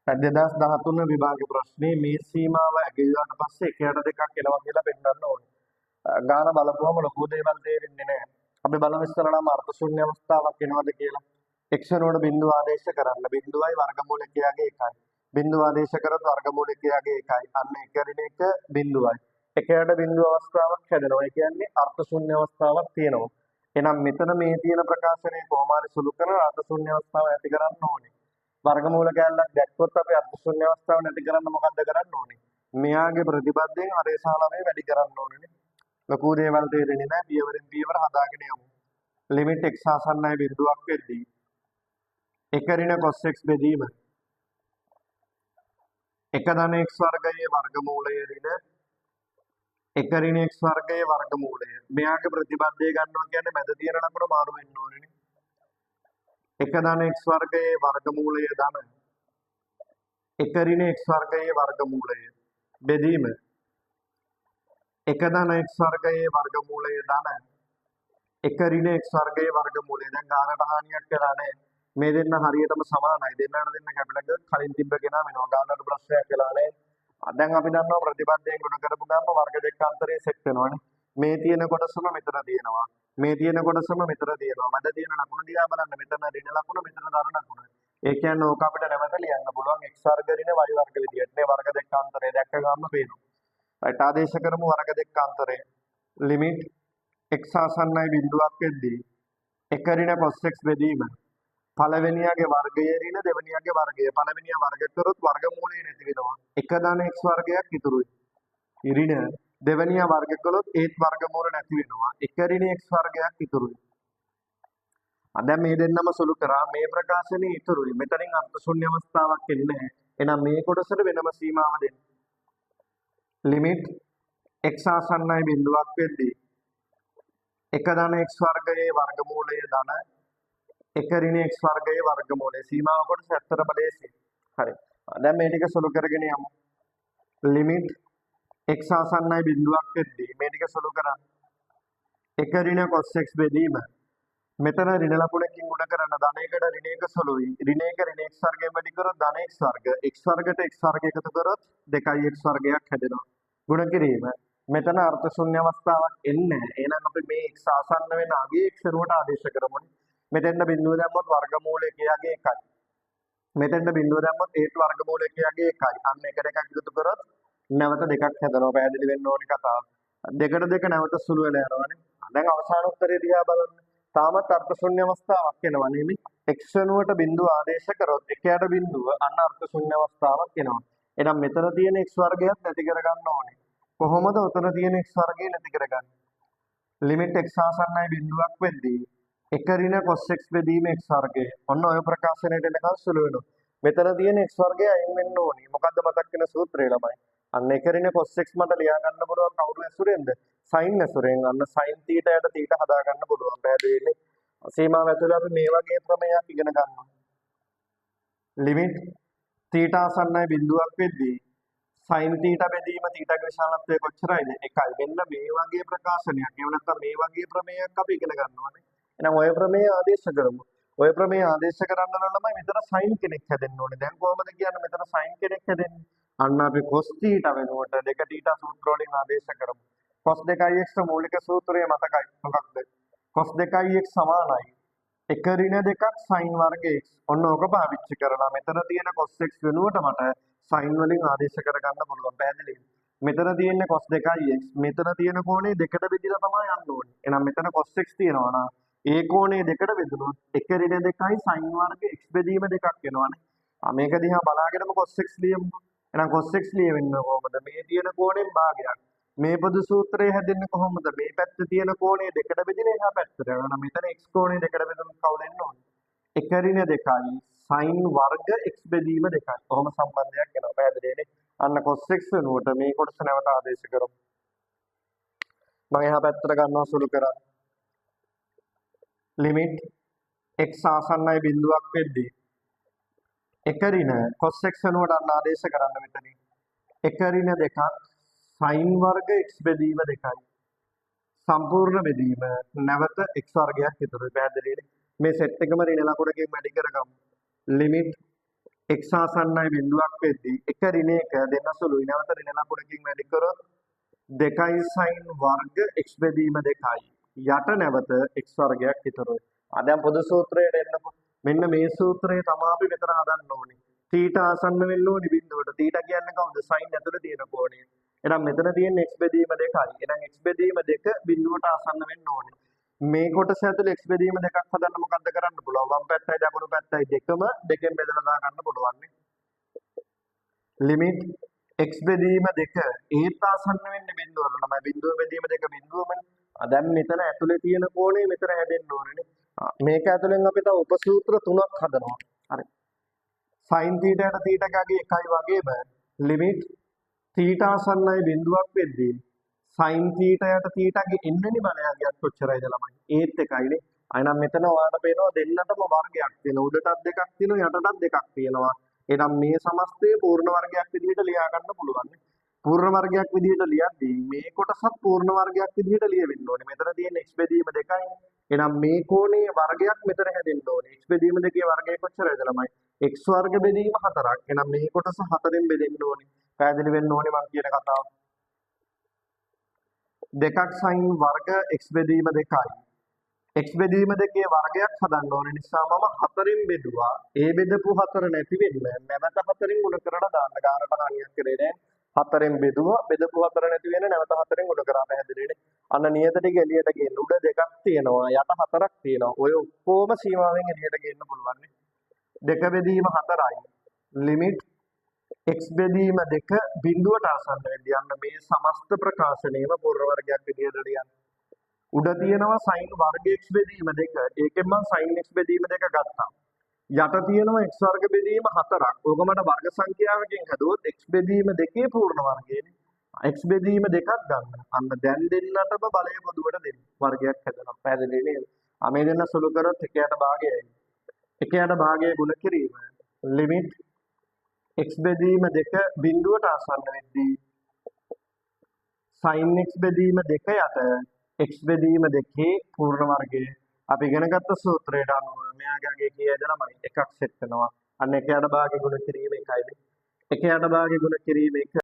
2013 විභාග ප්‍රශ්නේ මේ සීමාව ඇගයුවාට පස්සේ 1 2ක් එනවා කියලා පෙන්වන්න ඕනේ. ගාන බලපුවම ලොකු දේවල් තේරෙන්නේ නැහැ. අපි බලමු ඉස්සරළාම අර්ථ ශූන්‍ය අවස්ථාවක් එනවද කියලා. X වෙනුවට බිංදුව ආදේශ කරන්න. බිංදුවයි වර්ගමූල 1 ගේ 1යි. බිංදුව ආදේශ කරොත් වර්ගමූල 1 ගේ 1යි. අන්න 1 ඍණ 1 බිංදුවයි. 1 බිංදුව අවස්ථාවක් හැදෙනවා. ඒ කියන්නේ අර්ථ ශූන්‍ය අවස්ථාවක් තියෙනවා. එහෙනම් මෙතන මේ තියෙන ප්‍රකාශනය කොහොම හරි සුළු කරලා අර්ථ ශූන්‍ය අවස්ථාව ඇති කරන්න ඕනේ. වර්ගමූල කැලලක් දැක්කොත් අපි අර්ථ ශූන්‍ය අවස්ථාව නැති කරන්න මොකද්ද කරන්න ඕනේ? මෙයාගේ ප්‍රතිපදයෙන් හරේ සහ ළමේ වැඩි කරන්න ඕනේ. ලොකු දේවල් තේරෙන්නේ නැහැ. පියවරෙන් පියවර හදාගෙන යමු. ලිමිට් x ආසන්නයි බිඳුවක් වෙද්දී 1 ඍණ cos x බෙදීම 1 ධන x වර්ගයේ වර්ගමූලය ඍණ 1 ඍණ x වර්ගයේ වර්ගමූලය. මෙයාගේ ප්‍රතිපදය ගන්නවා කියන්නේ මැද තියෙන ලකුණ මාරු වෙන්න ඕනේ. 1 ධන x වර්ගයේ වර්ගමූලය ධන 1 ඍණ x වර්ගයේ වර්ගමූලය බෙදීම 1 ධන x වර්ගයේ වර්ගමූලය ධන 1 ඍණ x වර්ගයේ වර්ගමූලය. දැන් ගානට හානියක් වෙලා නැහැ. මේ දෙන්න හරියටම සමානයි. දෙන්නට දෙන්න කැපිලා ගියොත් කලින් තිබ්බ කෙනා වෙනවා. ගානට ප්‍රශ්නයක් වෙලා නැහැ. දැන් අපි දන්නවා ප්‍රතිපදයෙන් ගුණ කරපු ගාම වර්ග දෙක අතරේ සෙට් වෙනවනේ. මේ තියෙන කොටසම මෙතන තියෙනවා. මේ තියෙන කොටසම මෙතන තියෙනවා. මැද තියෙන ලකුණු දිහා බලන්න. මෙතන ඍණ ලකුණ, මෙතන ධන ලකුණ. ඒ කියන්නේ ඕක අපිට නැවත ලියන්න පුළුවන් x වර්ග ඍණ y වර්ග විදියට. මේ වර්ග දෙක අතරේ දැක්ක ගාම පේනවා. රයිට්, ආදේශ කරමු වර්ග දෙක අතරේ. ලිමිට් x ආසන්නයි බිඳුවක් වෙද්දී 1 ඍණ cos x බෙදීම පළවෙනියාගේ වර්ගය ඍණ දෙවෙනියාගේ වර්ගය. පළවෙනියා වර්ග කරොත් වර්ගමූලය නැති වෙනවා. 1 ධන x වර්ගයක් ඉතුරුයි. ඍණ දෙවෙනියා වර්ග කළොත් ඒත් වර්ගමූල නැති වෙනවා. 1 ඍණ x වර්ගයක් ඉතුරුයි. දැන් මේ දෙන්නම සුළු කරා. මේ ප්‍රකාශනය ඉතුරුයි. මෙතනින් අර්ථ ශූන්‍ය අවස්ථාවක් එන්නේ නැහැ. එහෙනම් මේ කොටසට වෙනම සීමාව දෙන්න. ලිමිට් x ආසන්නයි බිඳුවක් වෙද්දී 1 ධන x වර්ගයේ වර්ගමූලය ධන 1 ඍණ x වර්ගයේ වර්ගමූලය. සීමාව කොටස ඇත්තටම ලේසියි. හරි. දැන් මේ ටික සුළු කරගෙන යමු. ලිමිට් x ආසන්නයි බිඳුවක් වෙද්දී මේ ටික සුළු කරන්න. 1 ඍණ cos x බෙදීම මෙතන ඍණ ලකුණකින් ගුණ කරන ධන එකට ඍණ එක සුළුයි. ඍණ එක ඍණ x වර්ගයෙන් වැඩි කරොත් ධන x වර්ග, x වර්ගට x වර්ග එකතු කරොත් 2 x වර්ගයක් හැදෙනවා. ගුණ කිරීම මෙතන අර්ථ ශූන්‍ය අවස්ථාවක් එන්නේ නැහැ. එහෙනම් අපි මේ x ආසන්න වෙන අගේ x වෙනුවට ආදේශ කරමුනේ. මෙතෙන්ට බිඳුව දැම්මොත් වර්ගමූල 1 යගේ 1යි. මෙතෙන්ට බිඳුව දැම්මොත් ඒත් වර්ගමූල 1 යගේ 1යි. අන්න එකට එකක් එකතු කරොත් නැවත දෙකක් හැදෙනවා. පැහැදිලි වෙන්න ඕනේ කතාව. දෙකට දෙක නැවත සුළු වෙලා යනවානේ. දැන් අවසාන උත්තරේ දිහා බලන්න. තාමත් අර්ථ ශූන්‍ය අවස්ථාවක් එනවා නෙමෙයි. x වෙනුවට බිඳුව ආදේශ කරොත් 1 යට බිඳුව අන්න අර්ථ ශූන්‍ය අවස්ථාවක් එනවා. එහෙනම් මෙතන තියෙන x වර්ගයත් නැති කරගන්න ඕනේ. කොහොමද ඔතන තියෙන x වර්ගය නැති කරගන්නේ? ලිමිට් x ආසන්නයි බිඳුවක් වෙද්දී 1 ඍණ cos x බෙදීම x වර්ගය. ඔන්න ඔය ප්‍රකාශනයට එනකන් සුළු වෙනවා. මෙතන තියෙන x වර්ගය අයින් වෙන්න ඕනේ. මොකද්ද මතක් වෙන සූත්‍රය ළමයි? අන්න 1 ඍණ cos x මට ලියා ගන්න පුළුවන් කවුරු ඇසුරෙන්ද? sin ඇසුරෙන්. අන්න sin θ යට θ හදා ගන්න පුළුවන්. පැහැදිලිනේ? සීමාව ඇතුළේ අපි මේ වගේ ක්‍රමයක් ඉගෙන ගන්නවා. ලිමිට් θ ආසන්නයි බිඳුවක් වෙද්දී sin θ බෙදීම θ ගේ විශාලත්වය කොච්චරයිද? 1යි. මෙන්න මේ වගේ ප්‍රකාශනයක්. එහෙම නැත්නම් මේ වගේ ප්‍රමේයක් අපි ඉගෙන ගන්නවානේ. එහෙනම් ඔය ප්‍රමේය ආදේශ කරමු. ඔය ප්‍රමේය ආදේශ කරන්න නම් ළමයි මෙතන sin කෙනෙක් හැදෙන්න ඕනේ. දැන් කොහොමද කියන්නේ මෙතන sin කෙනෙක් හැදෙන්නේ? අන්න අපි cos θ වෙනුවට 2 θ සූත්‍ර වලින් ආදේශ කරමු. cos 2x මූලික සූත්‍රය මතකයි. මොකක්ද? cos 2x සමානයි 1 ඍණ 2ක් sin වර්ග x. ඔන්න ඕක පාවිච්චි කරලා මෙතන තියෙන cos x වෙනුවට මට sin වලින් ආදේශ කරගන්න පුළුවන්. පැහැදිලිද? මෙතන තියෙන cos 2x මෙතන තියෙන කෝණේ දෙකට බෙදලා තමයි යන්න ඕනේ. එහෙනම් මෙතන cos x තියෙනවා නම් ඒ කෝණේ දෙකට බෙදුනොත් 1 ඍණ 2යි sin වර්ග x බෙදීම දෙකක් වෙනවනේ. මේක දිහා බලාගෙනම cos x ලියමුකෝ. එහෙනම් cos x ලියවෙන්නේ කොහොමද? මේ තියෙන කෝණයෙන් භාගයක්. මේ පොදු සූත්‍රය හැදෙන්නේ කොහොමද? මේ පැත්තේ තියෙන කෝණය දෙකට බෙදලා එහා පැත්තට යනවා. එහෙනම් මෙතන x කෝණය දෙකට බෙදුනොත් කවුද එන්න ඕනේ? 1 ඍණ 2යි sin වර්ග x බෙදීම 2යි. කොහොම සම්බන්ධයක් එනවා? පැහැදිලිනේ? අන්න cos x වෙනුවට මේ කොටස නැවත ආදේශ කරමු. මම එහා පැත්තට ගන්නවා සුළු කරන්න. ලිමිට් x ආසන්නයි බිඳුවක් වෙද්දී 1 ඍණ cos x වෙනුවට අන්න ආදේශ කරන්න මෙතනින්. 1 ඍණ 2ක් sin වර්ග x බෙදීම 2යි. සම්පූර්ණ බෙදීම නැවත x වර්ගයක් ඉතුරුයි. පැහැදිලිනේ? මේ සෙට් එකම ඍණ ලකුණකින් වැඩි කරගමු. ලිමිට් X ආසන්නයි බිඳුවක් වෙද්දී එක ඍණ එක දෙන්න සුළුයි. නැවත ඍණ ලකුණකින් වැඩි කරොත් 2යි sin වර්ග x බෙදීම 2යි. යට නැවත x වර්ගයක් ඉතුරුයි. ආ, දැන් පොදු සූත්‍රයට එන්නකො. මෙන්න මේ සූත්‍රය තමයි අපි මෙතන හදන්න ඕනේ. තීටා ආසන්න වෙන්න ඕනි බිඳුවට. තීටා කියන්නේ කවුද? sin ඇතුලේ තියෙන කෝණය. එහෙනම් මෙතන තියෙන x බෙදීම 2යි. එහෙනම් x බෙදීම 2 බිඳුවට ආසන්න වෙන්න ඕනේ. මේ කොටස ඇතුලේ x බෙදීම 2ක් හදන්න මොකද්ද කරන්න පුළුවන්? වම් පැත්තයි දකුණු පැත්තයි දෙකම දෙකෙන් බෙදලා දා ගන්න පුළුවන් නේ. ලිමිට් x බෙදීම 2 ඒත් ආසන්න වෙන්නේ බිඳුවට. ළමයි, බිඳුව බෙදීම 2 බිඳුවමනේ. ආ, දැන් මෙතන ඇතුලේ තියෙන කෝණය මෙතන හැදෙන්න ඕනේනේ. මේක ඇතුලෙන් අපි තව උපසූත්‍ර තුනක් හදනවා. හරි. sin θ යට θ ගගේ එකයි වගේම ලිමිට් θ ආසන්නයි බිඳුවක් වෙද්දී sin θ යට θ ගේ n වෙනි බලයගයක් කොච්චරයිද ළමයි? ඒත් එකයිනේ. එහෙනම් මෙතන ඔයාලට පේනවා දෙන්නටම වර්ගයක් තියෙනවා. උඩටත් දෙකක් තියෙනවා, යටටත් දෙකක් තියෙනවා. එහෙනම් මේ සමස්තය පූර්ණ වර්ගයක් විදිහට ලියා ගන්න පුළුවන්. පූර්ණ වර්ගයක් විදිහට ලියද්දී මේ කොටසත් පූර්ණ වර්ගයක් විදිහට ලියවෙන්න ඕනේ. මෙතන තියෙන x බෙදීම 2යිනේ. එහෙනම් මේ කෝණයේ වර්ගයක් මෙතන හැදෙන්න ඕනේ. X බෙදීම 2 වර්ගය කොච්චරයිද ළමයි? X වර්ග බෙදීම 4ක්. එහෙනම් මේ කොටස 4ෙන් බෙදෙන්න ඕනේ. පැහැදිලි වෙන්න ඕනේ මං කියන කතාව. දෙකක් sin වර්ග x බෙදීම 2යි. X බෙදීම 2 වර්ගයක් හදන්න ඕන නිසා මම 4ෙන් බෙදුවා. ඒ බෙදපු 4 නැති වෙන්න නැවත 4ෙන් ගුණ කරලා දාන්න. ගානට හානියක් කරේ නෑ. 4ෙන් බෙදුවා. බෙදපු 4 නැති වෙන්න නැවත 4ෙන් ගුණ කරා. පැහැදිලිනේ. අන්න නියත ටික එළියට ගේන්න. උඩ දෙකක් තියෙනවා. යට හතරක් තියෙනවා. ඔය ඔක්කොම සීමාවෙන් එළියට ගේන්න පුළුවන් නේ. දෙක බෙදීම 4යි. ලිමිට් x බෙදීම 2 බිඳුවට ආසන්න වෙද්දී අන්න මේ සමස්ත ප්‍රකාශනයම පූර්ණ වර්ගයක් විදියට ලියන්න. උඩ තියෙනවා sin වර්ග x බෙදීම 2. ඒකෙන් මං sin x බෙදීම 2 ගත්තා. යට තියෙනවා x වර්ග බෙදීම 4ක්. ඕක මට වර්ග සංඛ්‍යාවකින් හැදුවොත් x බෙදීම 2 පූර්ණ වර්ගයනේ. X බෙදීම 2ක් ගන්න. අන්න දැන් දෙන්නටම බලය පොදුවට දෙන්න. වර්ගයක් හැදෙනවා. පැහැදිලි නේද? ආ, මේ දෙන්න සුළු කරොත් එක යට භාගයයි. එක යට භාගය ගුණ කිරීම ලිමිට් x බෙදීම 2 බිඳුවට ආසන්න වෙද්දී sin x බෙදීම 2 යට x බෙදීම 2 පූර්ණ වර්ගය. අපි ඉගෙන ගත්ත සූත්‍රයට අනුව මෙයාගේ කීයද ළමයි? එකක් සෙට් වෙනවා. අන්න එක යට භාගය ගුණ කිරීම එකයිනේ. එක යට භාගය ගුණ කිරීම එක.